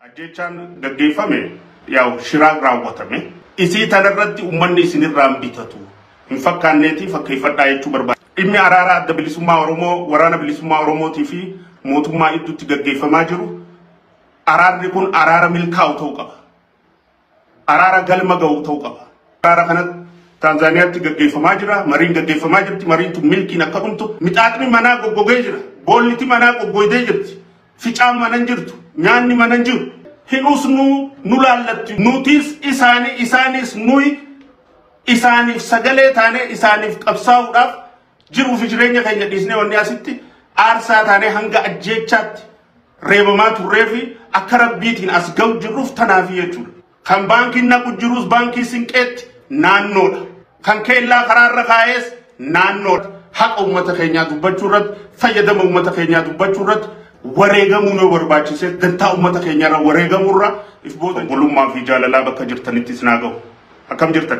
Ajjeechaan gaggeeffame yaa'u shiraan raawwatame. Isii tanarratti uummanni isinirraan bitatu. Hin fakkaanneetii fakkeeffadhaa jechuu barbaada. Dhimmi araaraa adda bilisummaa Oromoo, waraana bilisummaa Oromootii fi mootummaa idduutti gaggeeffamaa jiru. Araarri kun araara milkaa'u ta'uu qaba. Araara galma ga'u ta'uu qaba. Araara kana Taanzaaniyaatti gaggeeffamaa jira. Mariin gaggeeffamaa jirti. Mariin tun milkiin akka dhumtu. Mixaaxni manaa goggogee jira. Boolliti manaa goggoydee jirti. Ficaan mana hin jirtu. Nyaanni mana hin jiru. Hin usnuu nu laallatti. Nutis isaanii isaanis nuyi isaaniif sagalee taanee isaaniif qabsaa'uudhaaf jiruu fi jireenya keenya dhiisnee wanni asitti aarsaa taanee hanga ajjeechaatti reebamaa turree fi akka rabbiitiin as ga'u jirruuf tanaafi jechuudha. Kan baankiin naqu jirus baankii Sinqeetti naannoodha. Kan keellaa karaarra kaa'ees naannoodha. Haqa uummata keenyaa dubbachuu irratti, fayyadama uummata keenyaa dubbachuu irratti wareegamuun yoo barbaachise dantaa uummata keenyaarra wareegamuurra if booda obbolummaa fi jaalalaa bakka jirtanitti isin haa ga'u. Akkam jirtan?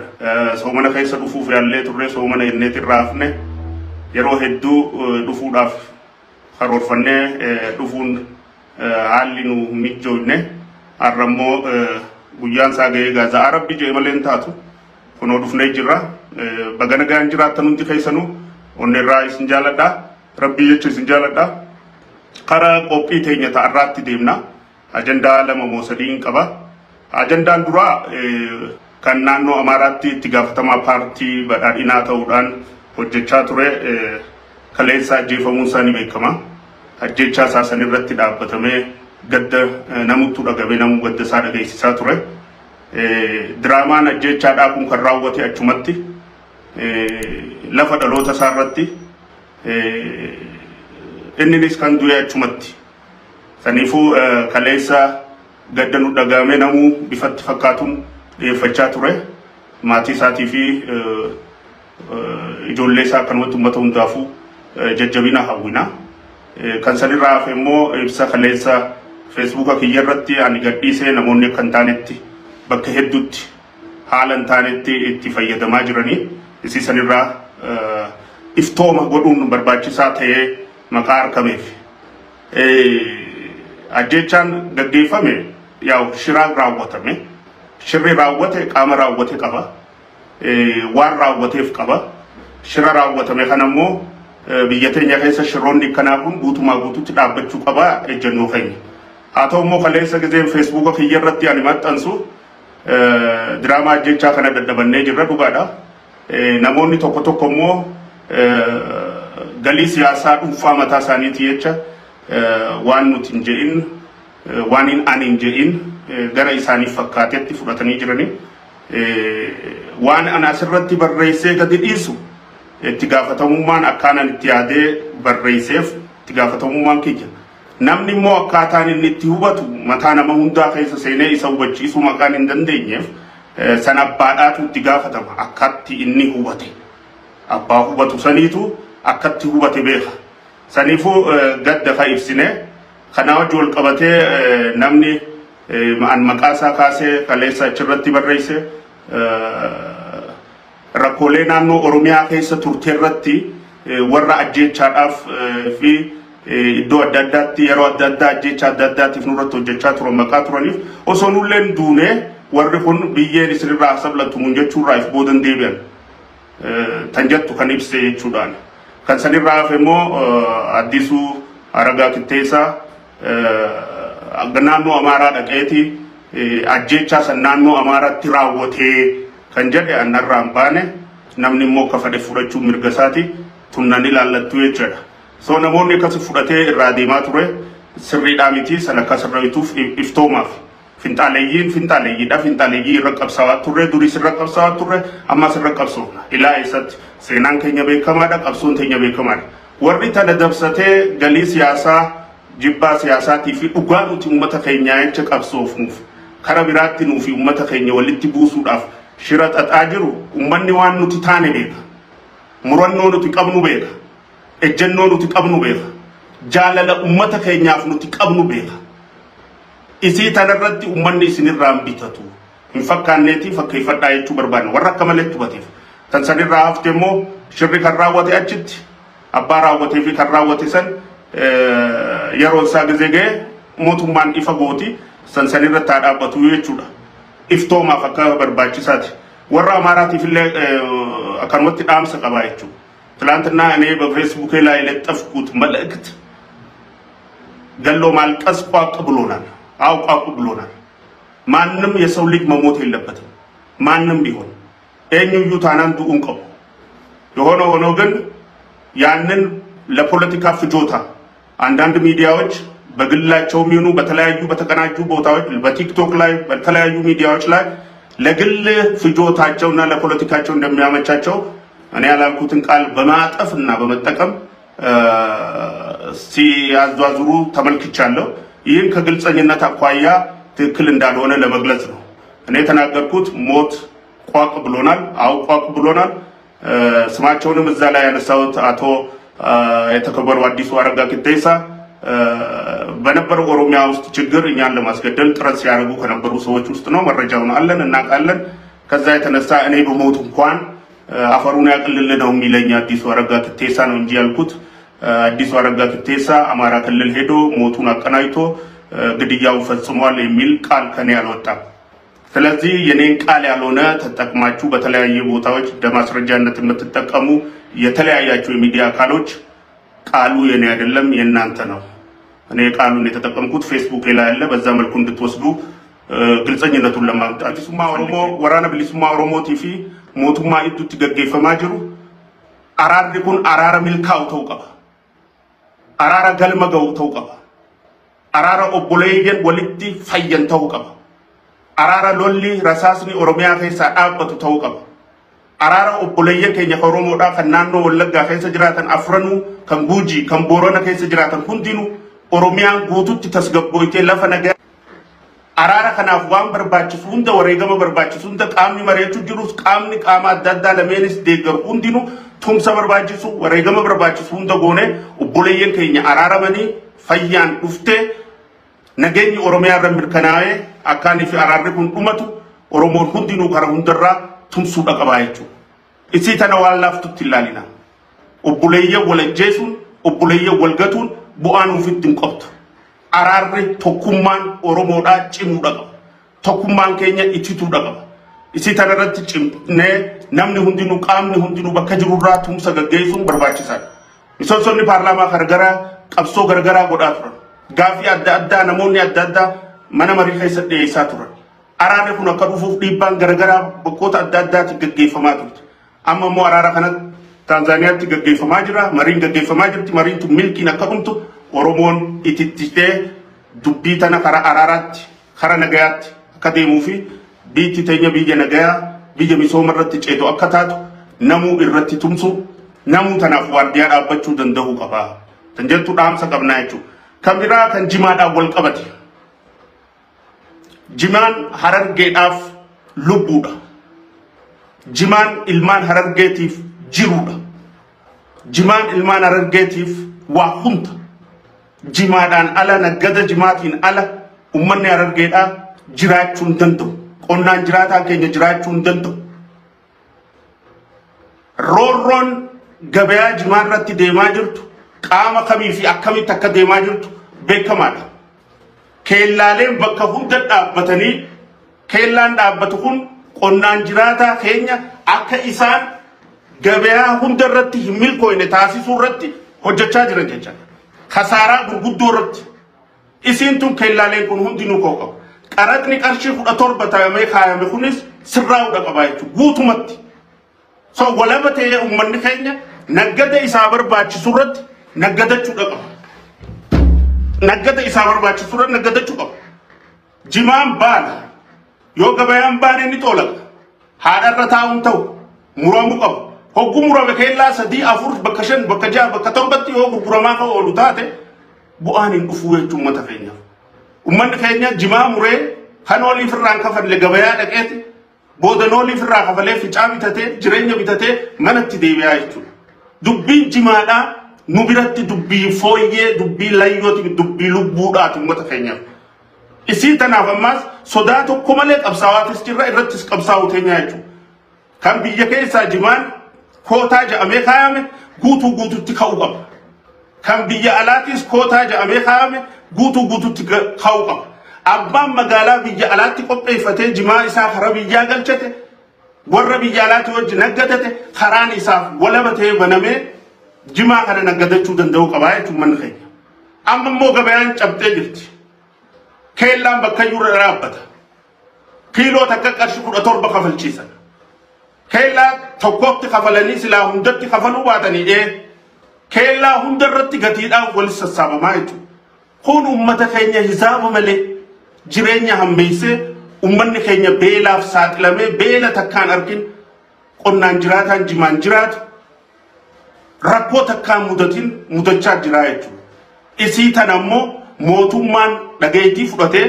Soomana keessa dhufuuf yaallee turre, soomana inneet irraa hafne, yeroo hedduu dhufuudhaaf karoorfannee dhufuun haalli nu mijoofne. Har'a immoo guyyaan isaa ga'ee gaaza'aa rabbi jee malee hin taatu. Kunoo dhufnee jirra. Baga nagaan jiraattan hundi keessanuu onneerraa isin jaaladha. Rabbii jecha isin jaaladha. Karaa qophii teenya ta'arraatti deemna. Ajandaa lama moo sadiin qaba. Ajandaan duraa kan naannoo Amaaraatti itti gaafatamaa paartii badhaadhinaa ta'uudhaan hojjechaa ture kaleessa ajjeefamuun isaa ni beekama. Ajjeechaa isaa san irratti dhaabbatamee gadda namuttu dhagame, namuu gadda isaa dhageessisaa ture. Diraamaan ajjeechaadhaa kun kan raawwate achumatti lafa dhaloota isaa irratti, inninis kan du'e achumatti. Saniifuu kaleessa gadda nu dhagahame namuu bifatti fakkaatuun dhiyeeffachaa ture. Maatii isaatii fi ijoollee isaa akkanumatti uummata hundaafuu jajjabina hawwina. Kan sanirraa hafe immoo ibsa kaleessa Feesbuuka kiyya irratti ani gadhiisee namoonni akka hin taanetti bakka hedduutti haala hin taanetti itti fayyadamaa jiranii isii sanirraa iftooma godhuun barbaachisaa ta'ee maqaa argameef. Ajjeechaan gaggeeffame yaa'u shiraan raawwatame. Shirri raawwate qaama raawwate qaba. Waan raawwateef qaba. Shira raawwatame kana immoo biyya teenya keessa shirroonni akkanaa kun guutumaa guututti dhaabbachuu qaba ejjennoo keenya. Haa ta'u immoo kaleessa gizeen Feesbuuka kiyya irratti ani maxxansu diraamaa ajjechaa kana dadhabannee jirra, dhugaadha. Namoonni tokko tokko immoo galii siyaasaa dhuunfaa mataa isaaniitii jecha waan nuti hin je'in, waan hin ani hin je'in gara isaaniif fakkaatetti fudhatanii jirani. Waan ana asirratti barreessee gadi dhiisu itti gaafatamummaan akkaanan itti yaadee barreesseef itti gaafatamummaan kiyya. Namni immoo akkaataan inni itti hubatu mataa nama hundaa keessa seenee isa hubachiisuu maqaan hin dandeenyeef san abbaadhaatu itti gaafatama akkatti inni hubate. Abbaa hubatu saniitu akkatti hubate beeka. Saniifuu gadda ka ibsine kanaa wajji wal qabatee namni an maqaa isaa kaasee kaleessa achirratti barreesse rakkoolee naannoo Oromiyaa keessa turte irratti warra ajjeechaadhaaf fi iddoo adda addaatti yeroo adda addaa ajjeechaa adda addaatiif nurratti hojjechaa turan maqaa turaniif osoo nulleen duunee warri kun biyyeen isinirraa sablattu nuun jechuurraa if boodan deebi'an tan jettu kan ibse jechuudhaan. Kan sanirraa hafe immoo Addisuu Aragaa Kitteessaa naannoo Amaaraa dhaqeeti ajjeechaa san naannoo Amaaraatti raawwatee kan jedhe annarraa hin baane, namni immoo akka fedhe fudhachuu mirga isaati, tunnan ilaallattu jechuudha. So namoonni akkasi fudhatee irraa deemaa ture sirriidhaa miti, san akka sirreetuuf iftoomaaf. Finxaaleeyyiin finxaaleeyyiidha. Finxaaleeyyii irra qabsaa'aa turre, duris irra qabsaa'aa turre, ammas irra qabsoofna. Ilaa eessatti seenaan keenya beekamaadha, qabsoon teenya beekamaadha. Warri tana dabsatee galii siyaasaa, jibbaa siyaasaatii fi dhugaa nuti uummata keenyaa jecha qabsoofnuuf kara biraatti nuufi uummata keenya walitti buusuudhaaf shira xaxaa jiru, uummanni waan nuti taane beeka. Murannoo nuti qabnu beeka. Ejjennoo nuti qabnu beeka. Jaalala uummata keenyaaf nuti qabnu beeka. Isii tanarratti uummanni isinirraa hin bitatu. Hin fakkaanneetii fakkeeffadhaa jechuu barbaanne warra akka malee hubateef. Kan sanirraa hafte immoo shirri kan raawwate achitti abbaa raawwatee fi kan raawwate san yeroon isaa gizee ga'e mootummaan ifa gooti. Sansanirratti haa dhaabbatu jechuudha. Iftoomaaf akka barbaachisaati. Warra Amaaraatiif illee akkanumatti dhaamsa qabaa jechuudha. ትላንትና እኔ በፌስቡኬ ላይ የለጠፍኩት መልእክት ገሎ ማልቀስ ቋቅ ብሎናል። አው ቋቅ ብሎናል። ማንም የሰው ልጅ መሞት የለበትም። ማንም ቢሆን eenyuyyuu taanaan du'uun qabu። የሆነ ሆኖ ግን ያንን ለፖለቲካ ፍጆታ አንዳንድ ሚዲያዎች በግላቸውም ይሁኑ በተለያዩ በተቀናጁ ቦታዎች በቲክቶክ ላይ በተለያዩ ሚዲያዎች ላይ ለግል ፍጆታቸውና ለፖለቲካቸው እንደሚያመቻቸው እኔ ያላልኩትን ቃል በማጠፍና በመጠቀም ሲያዟዙሩ ተመልክቻለሁ። ይህን ከግልጸኝነት አኳያ ትክክል እንዳልሆነ ለመግለጽ ነው። እኔ የተናገርኩት ሞት ቋቅ ብሎናል። አው ቋቅ ብሎናል። ስማቸውንም እዛ ላይ ያነሳሁት አቶ የተከበሩ አዲሱ አረጋ ኪቴሳ በነበረው ኦሮሚያ ውስጥ ችግር እኛን ለማስገደል ጥረት ሲያደርጉ ከነበሩ ሰዎች ውስጥ ነው። መረጃውን አለን፣ እናውቃለን። ከዛ የተነሳ እኔ በሞት እንኳን አፈሩን ያቅልል ነው የሚለኝ አዲሱ አረጋ ኪቴሳ ነው እንጂ ያልኩት አዲሱ አረጋ ኪቴሳ አማራ ክልል ሄዶ ሞቱን አቀናጅቶ ግድያውን ፈጽሟል የሚል ቃል ከኔ አልወጣም። ስለዚህ የኔን ቃል ያልሆነ ተጠቅማችሁ በተለያዩ ቦታዎች ለማስረጃነት የምትጠቀሙ የተለያያችሁ የሚዲያ አካሎች ቃሉ የኔ አይደለም የእናንተ ነው። እኔ ቃሉን የተጠቀምኩት ፌስቡክ ላይ ያለ በዛ መልኩ እንድትወስዱ ግልጸኝነቱን ለማምጣት bilisummaa Oromoo waraana bilisummaa Oromootii fi mootummaa idduutti gaggeeffamaa jiru araarri kun araara milkaa'u ta'uu qaba. Araara galma ga'u ta'uu qaba. Araara obboleeyyan walitti fayyan ta'uu qaba. Araara lolli rasaasni Oromiyaa keessaa dhaabbatu ta'uu qaba. Araara obboleeyyan keenya kan Oromoodhaa kan naannoo Wallaggaa keessa jiraatan afranuu kan Guujii kan Boorana keessa jiraatan hundinuu Oromiyaan guututti tasgabboytee lafa nagaa araara kanaaf waan barbaachisu hunda wareegama barbaachisu hunda qaamni mari'achuu jirus qaamni qaama adda addaa lameenis deeggaru hundinuu tumsa barbaachisu wareegama barbaachisu hunda goone obboleeyyan keenya araaramanii fayyaan dhuftee nageenyi Oromiyaa irra mirkanaa'ee akkaanii fi araarri kun dhumatu Oromoon hundinuu karaa hundarraa tumsuudha qabaa jechuudha. Isii tana waan laaftutti ilaalina. Obboleeyyan wal ajjeesuun obboleeyyan wal gatuun bu'aan ofitti hin qabdu. Araarri tokkummaan Oromoodhaa cimuudha qaba. Tokkummaan keenya itituudha qaba. Isii tana irratti cimnee namni hundinuu qaamni hundinuu bakka jirurraa tumsa gaggeessuun barbaachisaadha. Miseensonni paarlaamaa garagaraa qabsoo garagaraa godhaa turan. Gaaffii adda addaa namoonni adda addaa mana marii keessa dhiyeessaa turan. Araarri kun akka dhufuuf dhiibbaan garagaraa bakkoota adda addaatti gaggeeffamaa turte. Amma immoo araara kanatti Taanzaaniyaatti gaggeeffamaa jira. Mariin gaggeeffamaa jirti. Mariin tun milkiin akka dhumtu Oromoon itittitee dubbii tana karaa araaraatti karaa nagayaatti akka deemuu fi biyyi teenya biyya nagayaa biyya misooma irratti ceetu akka taatu namuu irratti tumsu namuu tanaaf waardiyaa dhaabbachuu danda'uu qaba. Tan jettu dhaamsa qabnaa jechuudha. Kan biraa kan jimaadhaan wal qabate. Jimaan Harargeedhaaf lubbuudha. Jimaan ilmaan Harargeetiif jiruudha. Jimaan ilmaan Harargeetiif waa hunda. Jimaadhaan ala naggada jimaatiin ala uummanni Harargeedhaa jiraachuu hin danda'u. Qonnaan jiraataan keenya jiraachuu hin danda'u. Roorroon gabayaa jimaa irratti deemaa jirtu qaama kamii fi akkamitti akka deemaa jirtu beekamaadha. Keellaaleen bakka hunda dhaabbatanii keellaan dhaabbatu kun qonnaan jiraataa keenya akka isaan gabayaa hunda irratti hin milkooyne taasisuu irratti hojjechaa jiran jechaadha. Kasaaraa gurguddoo irratti isiin tun keellaaleen kun hundinuu koo qabu. Qaraxni qarshii 17 ta'amee kaayame kunis sirraa'uudha qaba jechuudha guutumatti. So walaba ta'ee uummanni keenya naggada isaa barbaachisu irratti naggadachuudha qaba. Naggada isaa barbaachisu irratti naggadachuu qaba. Jimaan baala yoo gabayaan baane ni xoolaqa. Haadharra taa'uun ta'u muramuu qabu. Hogguu murame keellaa 3 4 bakka 5 bakka 6 bakka 7tti yoo gurguramaa kan oolu taate bu'aan hin dhufuu jechuun uummata keenyaaf. Uummanni keenya jimaa muree kan oliif irraan kafalle gabayaa dhaqeeti booda oliif irraa kafalee ficaa bitatee jireenya bitatee manatti deebi'aa jechuudha. Dubbiin jimaadhaa nu biratti dubbii fooyyee dubbii layyooti dubbii lubbuudhaati uummata keenyaaf. Isii tanaaf ammaas sodaa tokko malee qabsaa'aatis jirra irrattis qabsaa'uu teenya jechuudha. Kan biyya keessaa jimaan kootaa jedhamee kaayame guutuu guututti ka'uu qaba. Kan biyya alaatis kootaa jedhamee kaayame guutuu guututti ka'uu qaba. Abbaan magaalaa biyya alaatti qopheeffatee jimaa isaa karaa biyyaa galchate warra biyya alaatti wajji naggadate karaan isaaf walaba ta'ee banamee jimaa kana naggadachuu danda'uu qabaa jechuun manni keenya. Amma immoo gabayaan cabxee jirti. Keellaan bakka iyyuu irra dhaabbata. Kiiloo takka qarshii 17 kafalchiisan. Keellaa tokkotti kafalanii silaa hundatti kafaluu baatanii keellaa hunda irratti gatiidhaan wal sassaabamaa jechuudha. Kun uummata keenya hisaaba malee jireenya hammeessee uummanni keenya beelaaf saaxilamee beela takkaan argin qonnaan jiraataan jimaan jiraatu rakkoo takkaan mudatin mudachaa jira jechuudha. Isii tana ammoo mootummaan dhageettii fudhatee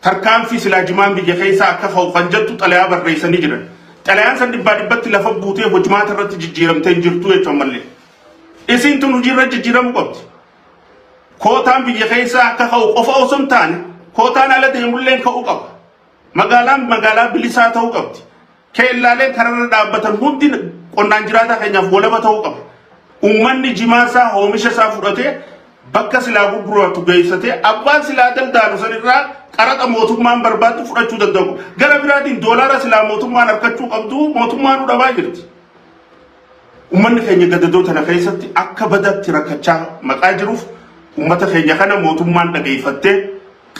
tarkaanfii silaa jimaan biyya keessaa akka ka'u kan jettu xalayaa barreessanii jiran. Xalayaan san dhibbaa dhibbatti lafa buutee hojimaata irratti jijjiiramtee hin jirtu jechuun mallee. Isiin tun hojiirra jijjiiramuu qabdi. Kootaan biyya keessaa akka ka'u qofa osoo hin taane kootaan ala deemulleen ka'uu qaba. Magaalaan magaalaa bilisaa ta'uu qabdi. Keellaaleen kararra dhaabbatan hundi qonnaan jiraataa keenyaaf walaba ta'uu qaba. Uummanni jimaa isaa oomisha isaa fudhatee bakka silaa gurguratu geessatee abbaan silaa daldaalu sanirraa qaraxa mootummaan barbaadu fudhachuu danda'u. Gara biraatiin doolaara silaa mootummaan harkachuu qabdu mootummaan dhabaa jirti. Uummanni keenya gadadoo tana keessatti akka badaatti rakkachaa maqaa jiruuf uummata keenya kana mootummaan dhageeffattee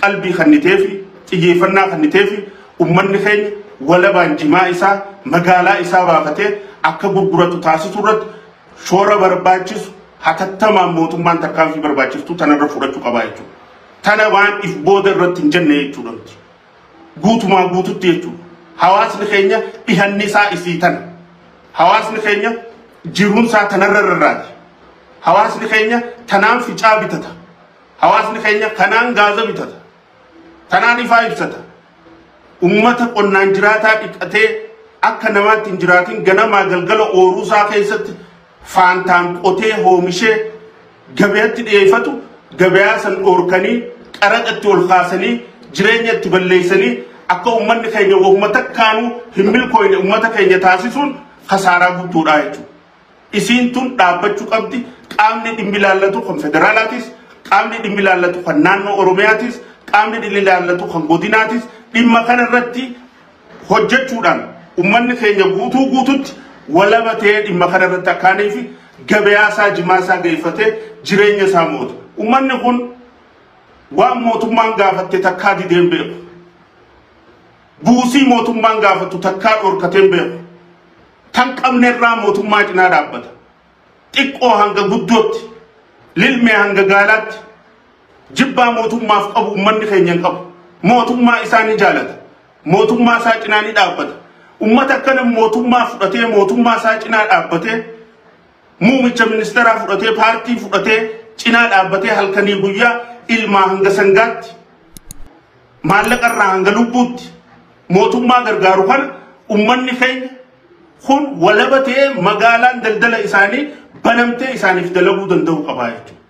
qalbii kennitee fi xiyyeeffannaa kennitee fi uummanni keenya walabaan jimaa isaa magaalaa isaa baafatee akka gurguratu taasisuu irratti shoora barbaachisu hatattamaan mootummaan tarkaanfii barbaachiftu tanarra fudhachuu qabaa jechuudha. Tana waan if booda irratti hin jenne jechuudha. Guutumaa guututti jechuudha. Hawaasni keenya dhihanni isaa isii tana. Hawaasni keenya jiruun isaa tanarra rarraati. Hawaasni keenya tanaan ficaa bitata. Hawaasni keenya kanaan gaaza bitata. Tanaan ifaa ibsata. Uummata qonnaan jiraataa dhiqatee akka namaatti hin jiraatin ganamaa galgala ooruu isaa keessatti faantaan qotee oomishee gabaatti dhiyeeffatu gabayaa san dhoorkanii qaraxatti ol kaasanii jireenya itti balleessanii akka uummanni keenya wahuma takkaanuu hin milkooyne uummata keenya taasisuun kasaaraa guddoodha jechuudha. Isiin tun dhaabbachuu qabdi qaamni dhimmi ilaallatu kan federaalaatis qaamni dhimmi ilaallatu kan naannoo Oromiyaatis qaamni dhimmi ilaallatu kan godinaatis dhimma kanarratti hojjechuudhaan uummanni keenya guutuu guututti walaba ta'ee dhimma kanarratti akkaanii fi gabayaa isaa jimaa isaa geeffatee jireenya isaa moota. Uummanni kun waan mootummaan gaafatte takkaa didee hin beeku. Buusii mootummaan gaafattu takkaa dhorkatee hin beeku. Tan qabne irraa mootummaa cinaa dhaabbata. Xiqqoo hanga guddootti, lilmee hanga gaalaatti jibbaa mootummaaf qabu uummanni keenya hin qabu. Mootummaa isaa ni jaalata. Mootummaa isaa cinaa ni dhaabbata. Uummata akkana mootummaa fudhatee mootummaa isaa cinaa dhaabbatee muumicha ministeeraa fudhatee paartii fudhatee cinaa dhaabbatee halkanii guyyaa ilmaa hanga sangaatti maallaqa irraa hanga lubbuutti mootummaa gargaaru kana uummanni keenya kun walaba ta'ee magaalaan daldala isaanii banamtee isaaniif dalaguu danda'u qabaa jechuudha.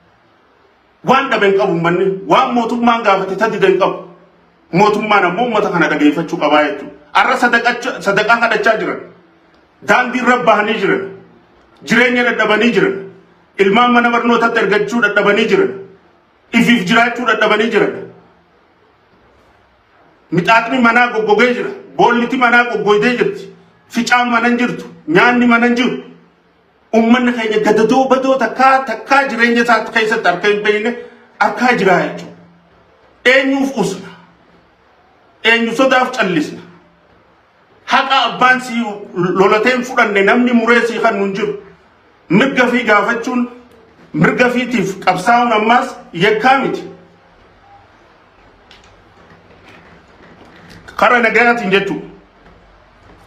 Waan dhabe hin qabu uummanni waan mootummaan gaafate tadida hin qabu. Mootummaan ammoo uummata kana dhageeffachuu qabaa jechuudha. Arra sadaqaa kadhachaa jiran. Daandii irra bahanii jiran. Jireenya dadhabanii jiran. Ilmaan mana barnootaatti ergachuu dadhabanii jiran. Ifiif jiraachuu dadhabanii jiran. Mixaaxni manaa goggogee jira. Boolliti manaa goggoydee jirti. Ficaan mana hin jirtu. Nyaanni mana hin jiru. Uummanni keenya gadadoo badoo takkaa takkaa jireenya isaa keessatti harka hin beekne harkaa jira jechuudha. Eenyuuf usna? Eenyu sodaaf callisna? Haqa abbaan si lolatee hin fudhanne namni muree sii kan hin jiru. Mirga fi gaafachuun mirga fiitiif qabsaa'uun ammaas yakkaa miti. Kara nagayaatiin jechuudha.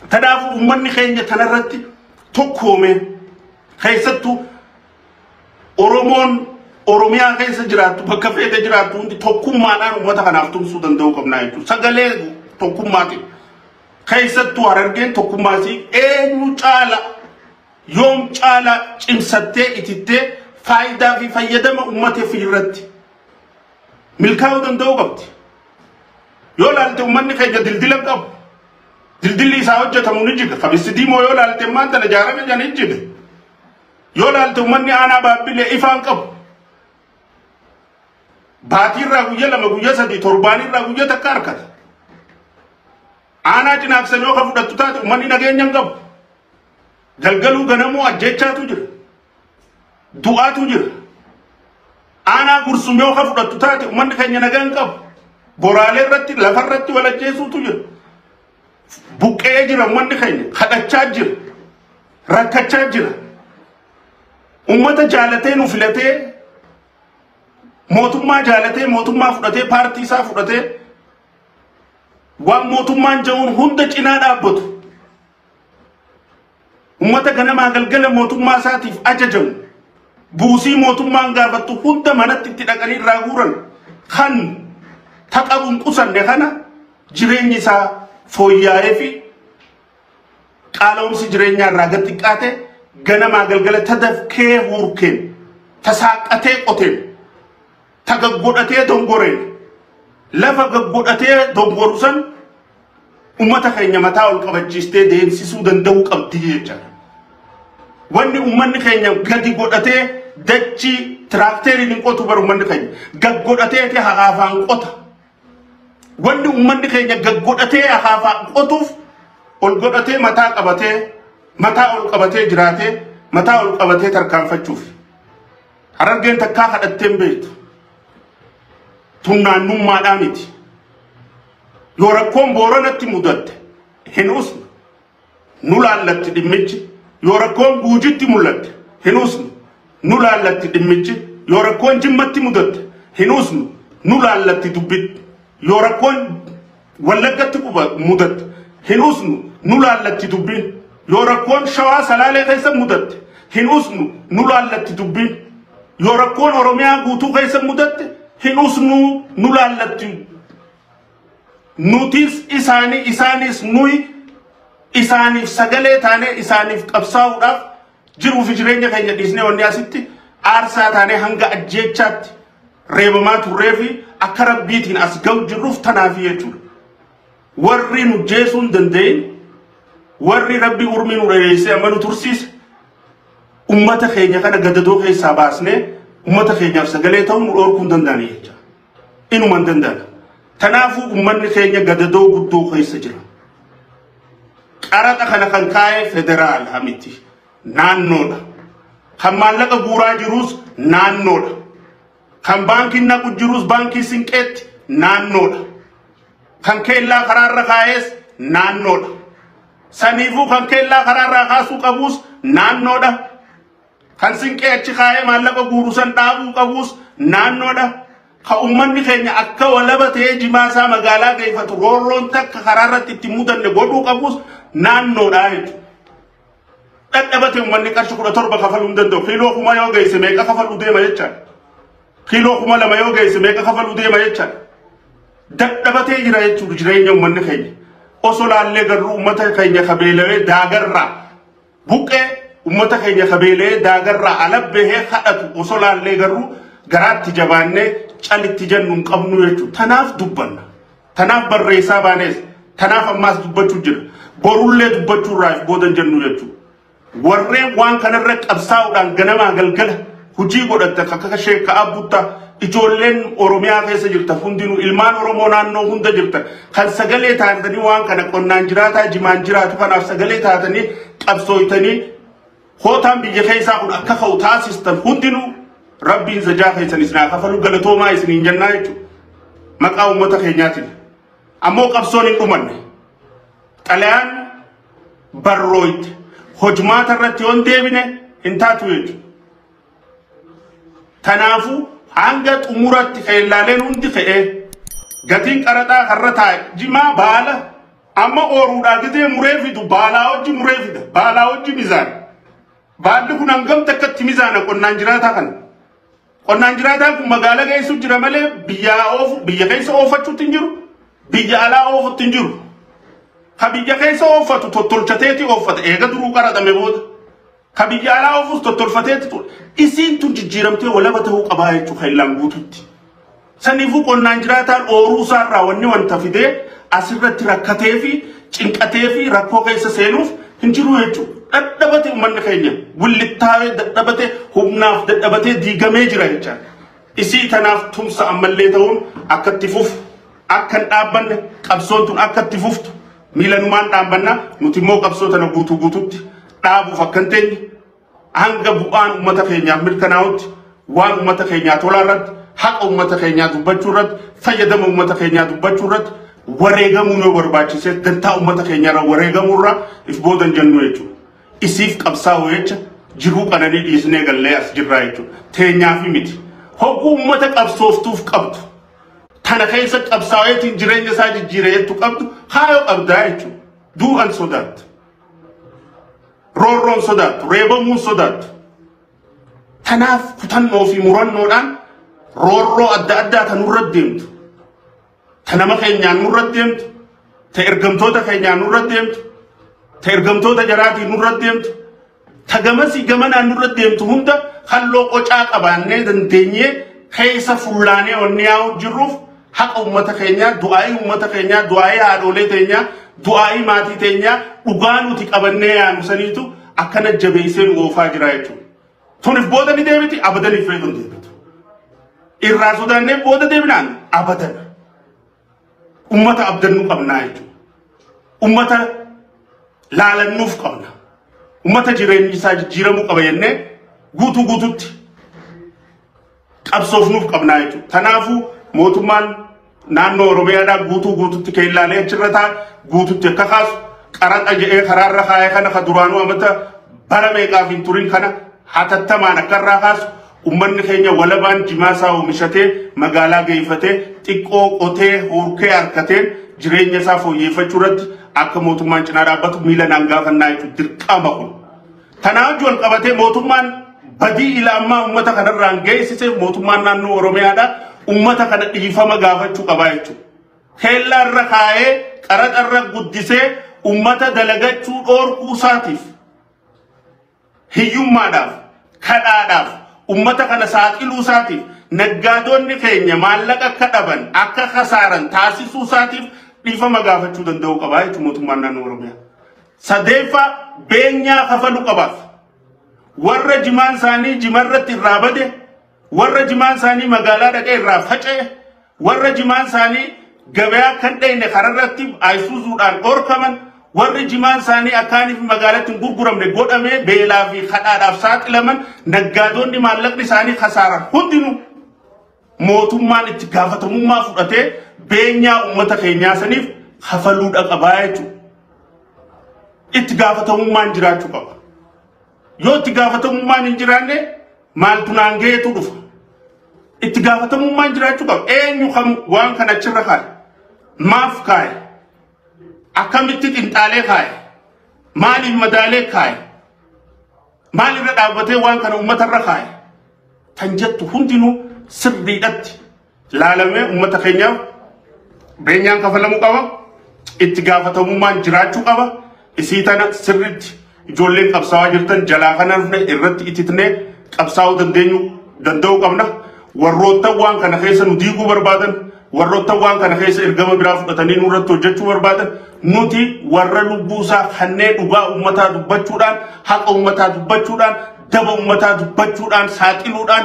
Kanaafuu uummanni keenya kanarratti tokkoome keessattuu Oromoon Oromiyaa keessa jiraattu bakka feete jiraattu hundi tokkummaadhaan uummata kanaaf tumsuu danda'uu qabnaa jechuudha. Sagalee tokkummaatiin keessattuu Harargeen tokkummaasii eenyu caala yoom caala cimsattee itittee faayidaa fi fayyadama uummata fi irratti milkaa'uu danda'uu qabdi. Yoo ilaalte uummanni keenya dildila hin qabu. Dildilli isaa hojjetamu ni jiga. Kabissi diimoo yoo ilaalte maan tana ijaarame jedhanii jiga. Yoo ilaalte uummanni aanaa baabbilee ifaan qabu. Baatiirraa guyya 2 guyya 3 torbaanirraa guyya 1 harkata. Aanaa Cinaaksan yoo ka fudhattu taate uummanni nageenya hin qabu. Galgaluu ganamuu ajjeechaatu jira. Du'aatu jira. Aanaa Gursum yoo ka fudhattu taate uummanni keenya nagaa hin qabu. Boraalee irratti lafarratti wal ajjeesuutu jira. Buqqee jira uummanni keenya kadhachaa jira. Rakkachaa jira. Uummata jaalatee nu filatee mootummaa jaalatee mootummaa fudhatee paartii isaa fudhatee waan mootummaan jedhuun hunda cinaa dhaabbatu. Uummata ganamaa galgala mootummaa isaatiif ajajamu. Buusii mootummaan gaafattu hunda manatti itti dhaqanii irraa guuran kan taqabuun qusanne kana jireenyi isaa fooyya'ee fi qaala'umsi jireenyaa irraa gad xiqqaate ganamaa galgala tadafkee huurkeen tasaaqatee qoteen tagaggodhatee dongoreen lafa gaggodhatee dongoru san uummata keenya mataa ol qabachiistee deemsisuu danda'uu qabdi jechaadha. Wanni uummanni keenya gadi godhatee dachii tiraakteeriin hin qotu bara uummanni keenya gaggodhatee haqaafaan qota. Wanni uummanni keenya gaggodhatee haqaafaan qotuuf ol godhatee mataa qabatee mataa ol qabatee jiraatee mataa ol qabatee tarkaanfachuuf. Harargeen takkaa kadhattee hin beektu. Tunnaannummaadhaa miti. Yoo rakkoon Booranatti mudatte hin usnu. Nu laallatti dhimmichi. Yoo rakkoon Guujitti mul'atte hin usnu. Nu laallatti dhimmichi. Yoo rakkoon Jimmatti mudatte hin usnu. Nu laallatti dubbitti. Yoo rakkoon Wallaggatti mudatte hin usnu. Nu laallatti dubbiin. Yoo rakkoon Shawaa Salaalee keessa mudatte hin usnu. Nu laallatti dubbiin. Yoo rakkoon Oromiyaa guutuu keessa mudatte hin usnu. Nu laallatti. Nutis isaanii isaanis nuyi isaaniif sagalee taanee isaaniif qabsaa'uudhaaf jiruu fi jireenya keenya dhiisnee wanni asitti aarsaa taanee hanga ajjeechaatti reebamaa turree fi akka rabbiitiin as ga'u jirruuf tanaafi jechuudha. Warri nu jeesuu hin danda'in warri rabbi urmii nu dheereessee amma nu tursiise uummata keenya kana gadadoo keessaa baasnee uummata keenyaaf sagalee ta'uu nu dhorkuu hin danda'ani jechuudha. Inuma hin danda'an. Kanaafuu uummanni keenya gadadoo guddoo keessa jira. Qaraxa kana kan kaa'e federaala miti. Naannoodha. Kan maallaqa guuraa jirus naannoodha. Kan baankiin naqu jirus baankii Sinqeetti naannoodha. Kan keellaa karaarra kaa'es naannoodha. Saniifuu kan keellaa karaarraa kaasuu qabus naannoodha. Kan Sinqee achi kaa'ee maallaqa guuru san dhaabuu qabus naannoodha. Ka uummanni keenya akka walaba ta'ee jimaa isaa magaalaa geeffatu roorroon takka karaarratti itti mudanne godhuu qabus naannoodha jechuudha. Dhadhabate uummanni qarshii 17 kafaluu hin danda'u. Kiiloo 1000 yoo geesse meeqa kafaluu deema jechaadha. Kiiloo 2000 yoo geesse meeqa kafaluu deema jechaadha. Dadhabatee jira jechuudha jireenya uummanni keenya. Osoo laallee garuu uummata keenya kabeelawee daagarraa buqqee uummata keenya kabeelawee daagarraa alabbehee kadhatu osoo laallee garuu garaatti jabaannee calitti jennu hin qabnu jechuudha. Tanaaf dubbanna. Tanaaf barreessaa baanees. Tanaaf ammaas dubbachuu jira. Borullee dubbachuu irraa booda hin jennu jechuudha. Warreen waan kanarra qabsaa'uudhaan ganamaa galgala hojii godhatte akka Sheekh Abbuttaa ijoolleen Oromiyaa keessa jirtan hundinuu ilmaan Oromoo naannoo hunda jirtan kan sagalee taatanii waan kana qonnaan jiraataa jimaan jiraatu kanaaf sagalee taatanii qabsooytanii hootaan biyya keessaa kun akka ka'u taasistan hundinuu rabbiin zajaa keessan isin haa kafalu galatoomaa isiniin jennaa jechuudha. Maqaa uummata keenyaatiin. Ammoo qabsoon hin dhumanne. Xalayaan barrooyte hojmaata irratti yoon deebine hin taatu jechuudha. Kanaafuu hanga xumuratti keellaaleen hundi ka'ee gatiin qaraxaa karra taa'e jimaa baala amma ooruudhaa gitee muree fidu baalaa hojii muree fida baalaa hojii mizaana. Baalli kun hangam takkatti mizaana qonnaan jiraataa kana. Qonnaan jiraataan kun magaalaa geessu jira malee biyya oofu biyya keessa oofachuutti hin jiru biyya alaa oofutti hin jiru. Ka biyya keessa oofatu tottolchateeti oofata eega duruu qaraxame booda. Ka biyya alaa oofus tottolfateeti ture. Isiin tun jijjiiramtee walaba ta'uu qabaa jechuudha keellaan guututti. Saniifuu qonnaan jiraataan ooruu isaarraa wanni wanta fidee asirratti rakkatee fi cinqatee fi rakkoo keessa seenuuf hin jiru jechuudha. Dadhabate uummanni keenya willittaa'ee dadhabate humnaaf dadhabatee diigamee jira jechaadha. Isii tanaaf tumsa ammallee ta'uun akka itti fufu, akka hin dhaabbanne, qabsoon tun akka itti fuftu miilanumaan dhaabbanna. Nuti immoo qabsoo tana guutuu guututti dhaabuuf akka hin teenye, hanga bu'aan uummata keenyaaf mirkanaa'utti, waan uummata keenyaa tolaa irratti, haqa uummata keenyaa dubbachuu irratti, fayyadama uummata keenyaa dubbachuu irratti wareegamuun yoo barbaachise dantaa uummata keenyaarra wareegamuurraa if boodan jennu jechuudha. Isiif qabsaa'u jecha jiruu qananii dhiisnee gallee as jirraa jechuudha. Teenyaafi miti. Hogguu uummata qabsooftuuf qabdu, tana keessa qabsaa'eetiin jireenya isaa jijjiire jettu qabdu, haayoo qabdaa jechuudha. Du'an sodaattu. Roorroon sodaattu. Reebamuun sodaattu. Tanaaf kutannoo fi murannoodhaan roorroo adda addaa ta nurra deemtu, ta nama keenyaan nurra deemtu, ta ergamtoota keenyaan nurra deemtu, ta ergamtoota jaraatiin nurra deemtu, ta gamasii gamanaan nurra deemtu hunda halloo qocaa qabaannee dandeenyee keessa fullaanee onni yaa'u jirruuf haqa uummata keenyaa, du'aa'ii uummata keenyaa, du'aa'ii haadholee teenyaa, du'aa'ii maatii teenyaa, dhugaa nuti qabannee yaanu saniitu akkana jabeessee nu oofaa jira jechuudha. Tunif booda ni deebiti, abadaniif feetu hin deebitu. Irraa sodaannee booda deebinaan abadan. Uummata abdannuu qabnaa jechuudha. Uummata laalannuuf qabna. Uummata jireenyi isaa jijjiiramuu qaba jennee guutuu guututti qabsoofnuuf qabnaa jechuudha. Kanaafuu mootummaan naannoo Oromiyaadhaa guutuu guututti keellaalee achirra taa'e guututti akka kaasu, qaraxa jedhee karaarra kaa'ee kana ka duraanuu amata bara meeqaaf hin turin kana hatattamaan akka irraa kaasu, uummanni keenya walabaan jimaa isaa oomishatee magaalaa geeffatee xiqqoo qotee horkee harkatee jireenya isaa fooyyeffachuu irratti akka mootummaan cinaa dhaabbatu miila naan gaafannaa jechuudha dirqama kun. Kanaaf wal qabatee mootummaan badii ila ammaa uummata kanarraan geessise mootummaan naannoo Oromiyaadhaa uummata kana dhiifama gaafachuu qabaa jechuudha. Keellaa irra kaa'ee qaraxa irra guddisee uummata dalagachuu dhoorkuu isaatiif, hiyyummaadhaaf, kadhaadhaaf uummata kana saaxiluu isaatiif, naggaadonni keenya maallaqa akka dhaban, akka kasaaran taasisuu isaatiif dhiifama gaafachuu danda'uu qabaa jechuudha mootummaan naannoo Oromiyaa. Sadeeffaa, beenyaa kafaluu qabaaf. Warra jimaan isaanii jimarratti irraa bade, warra jimaan isaanii magaalaa dhaqee irraa faca'e, warra jimaan isaanii gabayaa kan dhayne kararratti ayisuuzuudhaan dhorkaman, warri jimaan isaanii akkaaniif magaalatti hin gurguramne godhamee beelaa fi kadhaadhaaf saaxilaman, naggaadonni maallaqni isaanii kasaaran hundinuu mootummaan itti gaafatamummaa fudhatee beenyaa uummata keenyaa saniif kafaluudha qabaa jechuudha. Itti gaafatamummaan jiraachuu qaba. Yoo itti gaafatamummaan hin jiraanne maaltu naan gaheetu dhufa. Itti gaafatamummaan jiraachuu qaba. Eenyu kam waan kana achirra kaa'e? Maaf kaa'e? Akkamitti xinxaalee kaa'e? Maaliif madaalee kaa'e? Maalirra dhaabbatee waan kana uummatarra kaa'e? Tan jettu hundinuu sirriidhatti laalamee uummata keenyaaf beenyaan kafalamuu qaba. Itti gaafatamummaan jiraachuu qaba. Isii tana sirriitti ijoolleen qabsaa'aa jirtan jalaa kana dhufne irratti ititnee qabsaa'uu dandeenyu danda'uu qabna. Warroottan waan kana keessa nu diiguu barbaadan, warroottan waan kana keessa ergama biraa fudhatanii nurratti hojjechuu barbaadan, nuti warra lubbuusaa kanneen dhugaa uummataa dubbachuudhaan, haqa uummataa dubbachuudhaan, daba uummataa dubbachuudhaan, saaxiluudhaan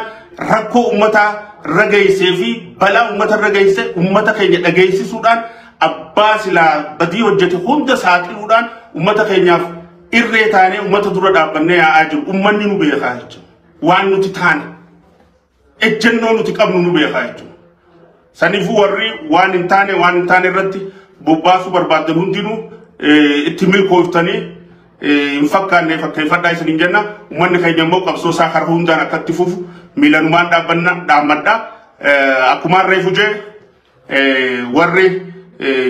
rakkoo uummataa rageessee fi balaa uummata rageesse uummata keenya dhageessisuudhaan, abbaa silaa badii hojjete hunda saaxiluudhaan uummata keenyaaf irree taanee uummata dura dhaabbannee yaa'aa jiru. Uummanni nu beekaa jechuudha. Waan nuti taane, ejjennoo nuti qabnu nu beekaa jechuudha. Saniifuu warri waan hin taane waan hin taane irratti bobbaasuu barbaadan hundinuu itti milkooftanii hin fakkaanne fakkeeffadhaa isiniin jenna. Uummanni keenya immoo qabsoo isaa karaa hundaan akka itti fufu miilanumaan dhaabbanna dhaammadha. Akkuma reefu jee, warri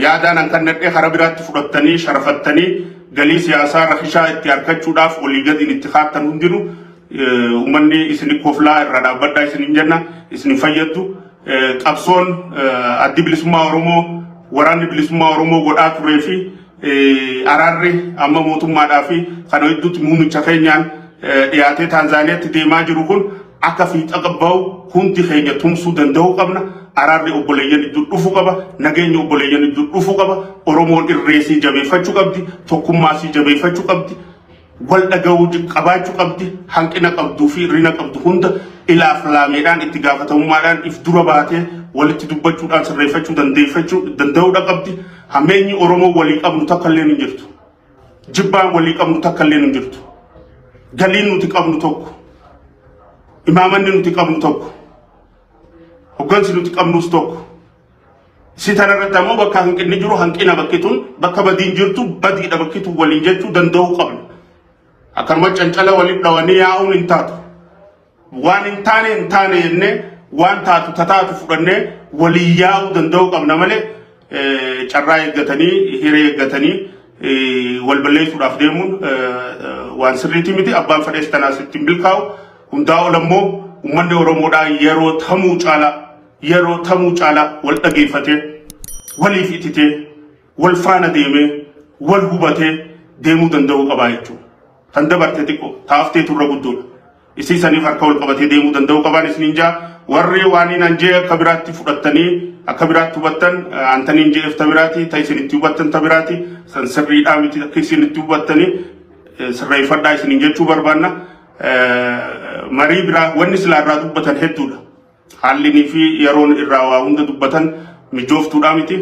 yaadaan hanqannadhee karaa biraatti fudhattanii sharafattanii galii siyaasaa rakishaa itti harkachuudhaaf walii gadiin itti kaattan hundinuu uummanni isin koflaa irra dhaabbadhaa isiniin jenna, isin fayyaddu. Qabsoon addi bilisummaa Oromoo, waraanni bilisummaa Oromoo godhaa turee fi araarri amma mootummaadhaa fi kana hedduutti muummicha keenyaan dhiyaatee Taanzaaniyaatti deemaa jiru kun akka fiixa bahu hundi keenya tumsuu danda'uu qabna. Araarri obboleeyyan iddoo dhufuu qaba. Nageenya obboleeyyan iddoo dhufuu qaba. Oromoon irreesii jabeeffachuu qabdi. Tokkummaasii jabeeffachuu qabdi. Wal dhaga'uu qabaachuu qabdi. Hanqina qabduu fi hir'ina qabdu hunda Ilaaf laameedhaan itti gaafatamummaadhaan if dura baatee walitti dubbachuudhaan sirreeffachuu dandeeffachuu danda'uudha qabdi. Hammeenyi Oromoo walii qabnu takka illee hin jirtu. Jibbaan walii qabnu takka illee hin jirtu. Galiin nuti qabnu tokko. Imaamanni nuti qabnu tokko. Hoggansi nuti qabnus tokko. Si tanarratti ammoo bakka hanqinni jiru hanqina bakki tun bakka badiin jirtu badiidha bakki tun waliin jechuu danda'uu qabna. Akkanuma cancala waliin dhawanii yaa'uun hin taatu. Waan hin taane hin taane jennee waan taatu tataatu fudhannee walii yaa'uu danda'uu qabna malee carraa eeggatanii hiree eeggatanii wal balleessuudhaaf deemuun waan sirriitii miti. Abbaan fedhees tanaas ittiin milkaa'u. Hundaa ol ammoo uummanni Oromoodhaa yeroo tamuu caalaa yeroo tamuu caalaa wal dhageeffatee waliif ititee wal faana deemee wal hubatee deemuu danda'uu qabaa jechuudha. Tan dabarte xiqqoo taaftee turra guddoodha. Isii saniif harka wal qabatee deemuu danda'uu qabaan isiniin jaa warri waan hin anjee akka biraatti fudhattanii akka biraatti hubattan antaniin je'eef ta biraati ta isin itti hubattan ta biraati san sirriidhaa miti akka isin itti hubattanii sirreeffadhaa isiniin jechuu barbaanna. Marii biraa wanni silaa irraa dubbatan hedduudha. Haallinii fi yeroon irraa waa hunda dubbatan mijooftuudhaa miti.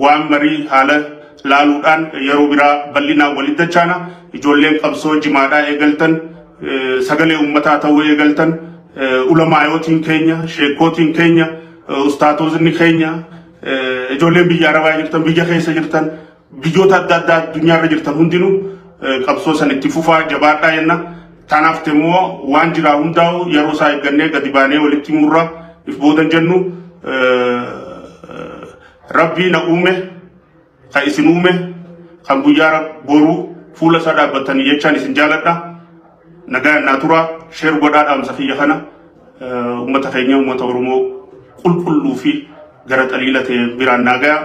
Waan marii haala laaluudhaan yeroo biraa bal'inaan walitti dachaana. Ijoolleen qabsoo jimaadhaa eegaltan sagalee uummataa ta'uu eegaltan ulamaayotiin keenya sheekootiin keenya ustaatotni keenya ijoolleen biyya arabaa jirtan biyya keessa jirtan biyyoota adda addaa addunyaarra jirtan hundinuu qabsoo san itti fufaa jabaadhaa jenna. Tanaaf immoo waan jiraa hundaa'u yeroo isaa eeggannee gadi baanee walitti murra if boodan jennu rabbii na uume kan isin uume kan guyyaa boruu fuula isaa dhaabbatanii jechaan isin jaaladha. Nagaa naa tura sheer godhaa dhaamsa kiyya kana uummata keenya uummata Oromoo qulqulluu fi gara xaliila ta'e biraan nagaa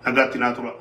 nagaatti naa tura.